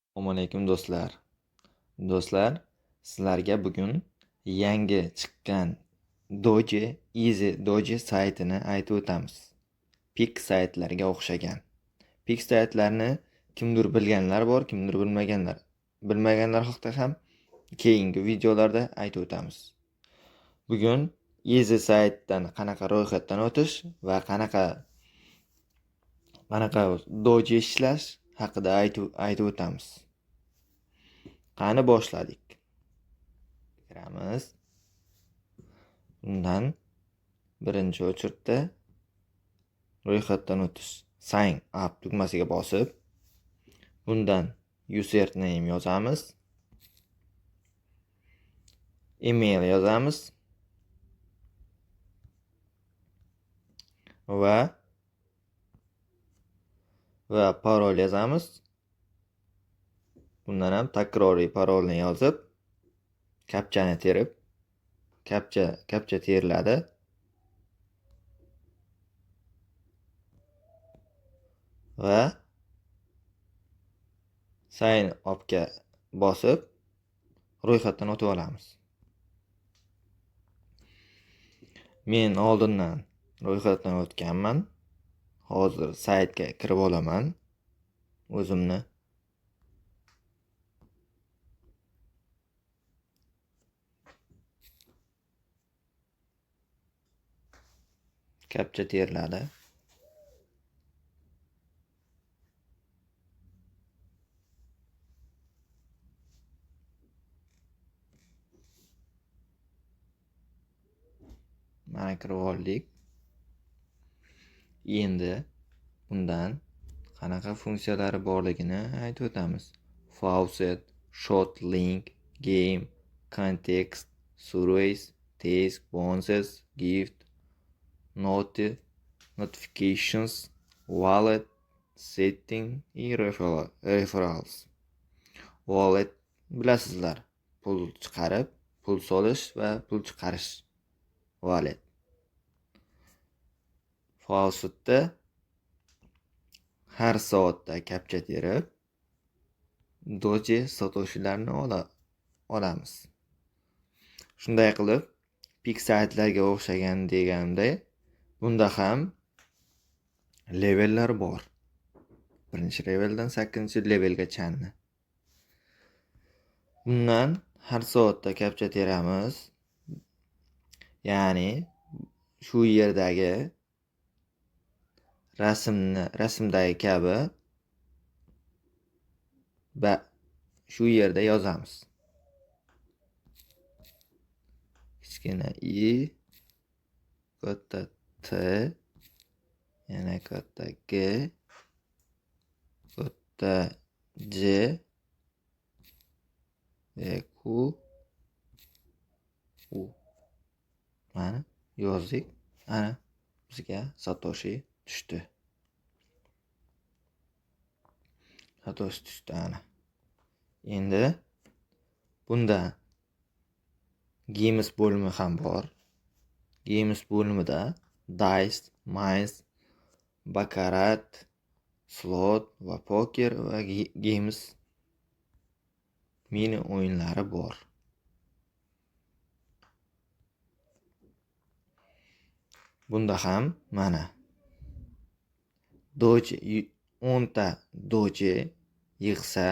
Assalomu alaykum do'stlar. Do'stlar, sizlarga bugun yangi chiqqan Doge Easy Doge saytini aytib o'tamiz. Pik saytlarga o'xshagan. Pik saytlarni kimdir bilganlar bor, kimdir bilmaganlar. Bilmaganlar haqida ham keyingi videolarda aytib o'tamiz. Bugun Easy saytdan qanaqa ro'yxatdan o'tish va qanaqa Doge ishlash haqida aytib o'tamiz. Qani boshladik. Kiramiz. Bundan birinchi o'chirtda ro'yxatdan o'tish Sign up tugmasiga bosib, bundan username yozamiz. Email yozamiz. Va parol yozamiz. Bundan ham takroriy parolni yozib, kapchani terib, kapcha teriladi. Va sign upga bosib ro'yxatdan o'tib olamiz. Men oldindan ro'yxatdan o'tganman. Hozir saytga kirib olaman o'zimni. Kapcha teriladi. Mana kirib oldik. Endi bundan qanaqa funksiyalari borligini aytib o'tamiz. Faucet, short link, game, context, surveys, task, bonuses, gift, notifications, wallet, setting и referrals. Wallet bilasizlar, pul chiqarib, pul solish va pul chiqarish wallet. Faucetda har soatda kapcha terib, Doge satoshilarni olamiz. Shunday qilib, pik saytlarga o'xshagan deganda, bunda ham levellar bor. Birinchi leveldan sakkizinchi levelgacha. Bundan har soatda kapcha teramiz. Ya'ni shu yerdagi rasmdagi kabi va shu yerda yozamiz. Kichkina i, katta T, yana katta G, katta J va Q, U. Mana yozdik. Ana bizga Satoshi tushdi. Satoshi tushdi ana. Endi bunda Games bo'limi ham bor. Games bo'limida Dice, Mines, Baccarat, Slot va Poker va Games mini o'yinlari bor. Bunda ham mana Doge 10 ta Doge yig'sa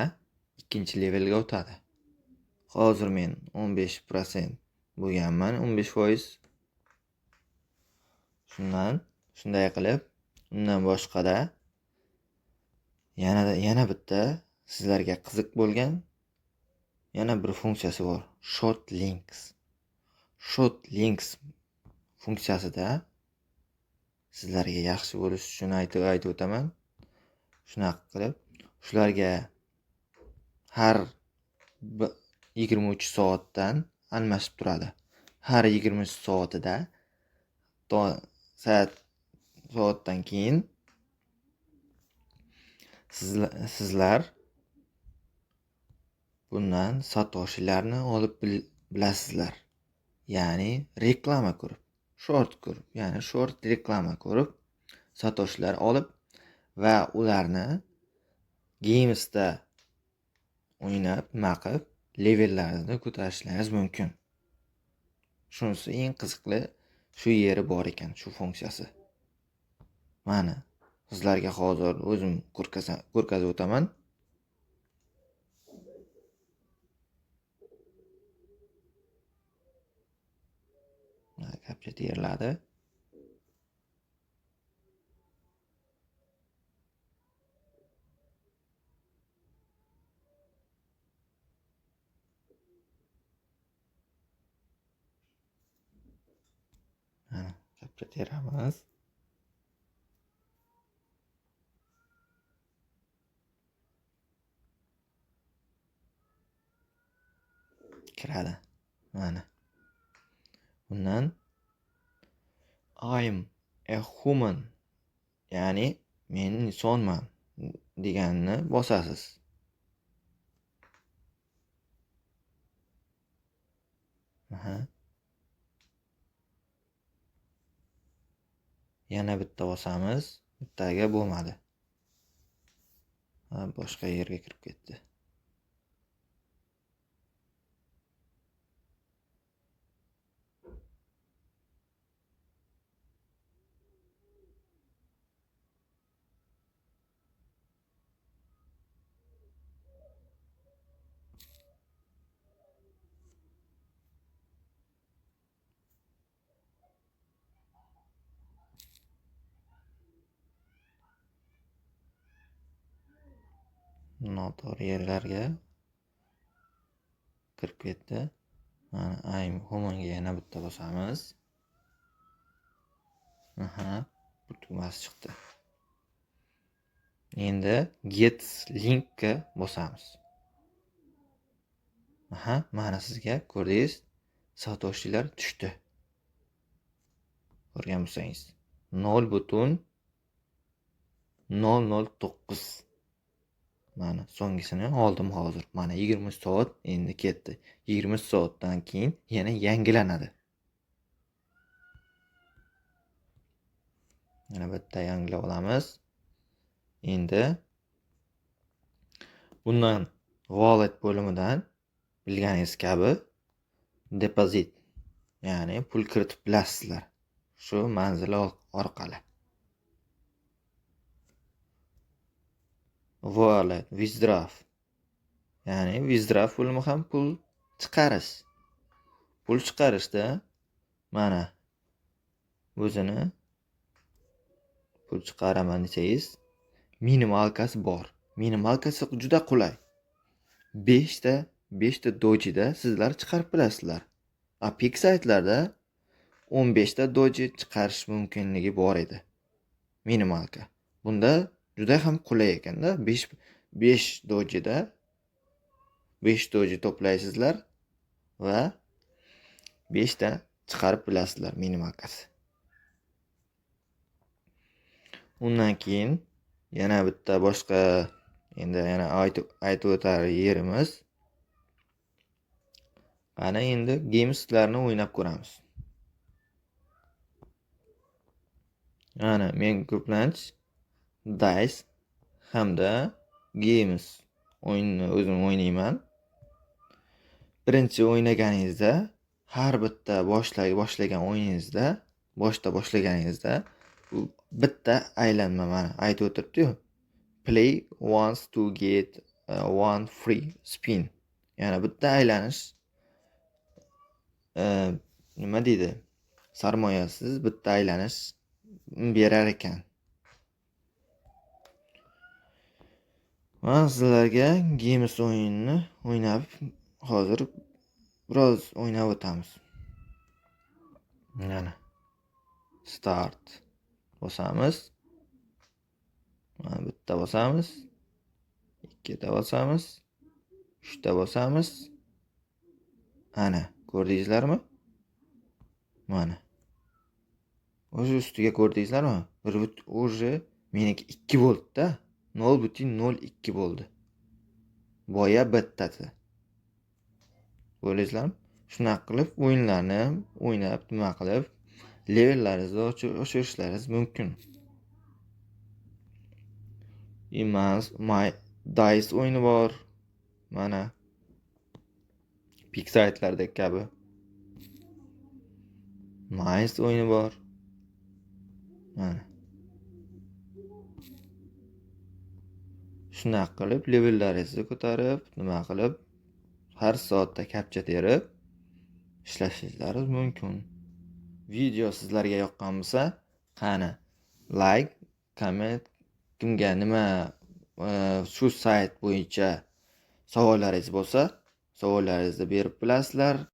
ikkinchi levelga o'tadi. Hozir men 15% bo'lganman, 15%. Shundan shunday qilib, undan boshqada yana bitta sizlarga qiziq bo'lgan yana bir funksiyasi bor. Short links. Short links funksiyasida sizlarga yaxshi bo'lishi uchun aytib o'taman. Shunaqa qilib, shularga har 23 soatdan almashib turadi. Har 23 soatida to soatdan keyin sizlar bundan satoshilarni olib bilasizlar. Ya'ni reklama ko'rib, short ko'rib, ya'ni short reklama ko'rib satoshilar olib va ularni Games'da o'ynab, nima qilib levellaringizni ko'tarishlaringiz mumkin. Shunisi eng qiziqli shu yeri bor ekan, shu funksiyasi. Mana sizlarga hozir o'zim ko'rkazib o'taman. Kapcha teriladi. Mana kapcha teramiz. Kiradi. Mana. Bundan I'm a human, ya'ni men insonman deganni bosasiz. Aha. Yana bitta bosamiz. Bittaga bo'lmadi. Ha, boshqa yerga kirib ketdi. Noto'g'ri yerlarga kirib ketdi. Mana I'm humanga yana bitta bosamiz. Aha, bu tugmasi chiqdi. Endi get linkka bosamiz. Aha, mana sizga ko'rdingiz, satoshilar tushdi. Ko'rgan bo'lsangiz 0.009. Mana so'nggisini oldim hozir. Mana 20 soat endi ketdi. 20 soatdan keyin yana yangilanadi. Yana bitta yangilab olamiz. Endi bundan wallet bo'limidan bilganingiz kabi depozit, ya'ni pul kiritib bilasizlar shu manzil orqali. Wallet, withdraw, ya'ni withdraw bo'limi ham pul chiqarish. Pul chiqarishda mana o'zini pul chiqaraman desangiz minimalkasi bor. Minimalkasi juda qulay. 5 ta dojida sizlar chiqarib bilasizlar. A pik saytlarda 15 ta doji chiqarish mumkinligi bor edi. Minimalka. Bunda juda ham qulay ekanda. 5 dojida 5 doji to'playsizlar va 5 ta chiqarib bilasizlar minimalkasi. Undan keyin yana bitta boshqa endi yana aytib o'tar yerimiz. Ana endi gameslarni o'ynab ko'ramiz. Ana men ko'planch Dice hamda Games o'yinini o'zim o'ynayman. Birinchi o'ynaganingizda har bitta boshlagan o'yiningizda, boshda boshlaganingizda u bitta aylanma mana aytib o'tiribdi-yu. Play once to get one free spin. Ya'ni bitta aylanish nima deydi? Sarmoyasiz bitta aylanish berar ekan. Mana sizlarga Games o'yinini o'ynab hozir biroz o'ynab o'tamiz. Mana start bosamiz. Mana bitta bosamiz, ikkita bosamiz, uchta bosamiz. Ana, ko'rdingizlarmi? Mana. O'zi ustiga ko'rdingizlarmi? Bir o'zi meniki 2 bo'ldi-da. 0.02 bo'ldi. Boya bittasi. Ko'rdingizlarmi? Shunaqa qilib o'yinlarni o'ynab, nima qilib levellaringizni oshirishlaringiz mumkin. Imans My Dice o'yini bor. Mana, Pik saytlardagi kabi. Mines o'yini bor. Mana. Shunaqa qilib levellaringizni ko'tarib, nima qilib, har soatda kapcha terib ishlashingiz mumkin. Video sizlarga yoqqan bo'lsa, qani like, comment, kimga nima shu sayt bo'yicha savollaringiz bo'lsa, savollaringizni berib bilasizlar.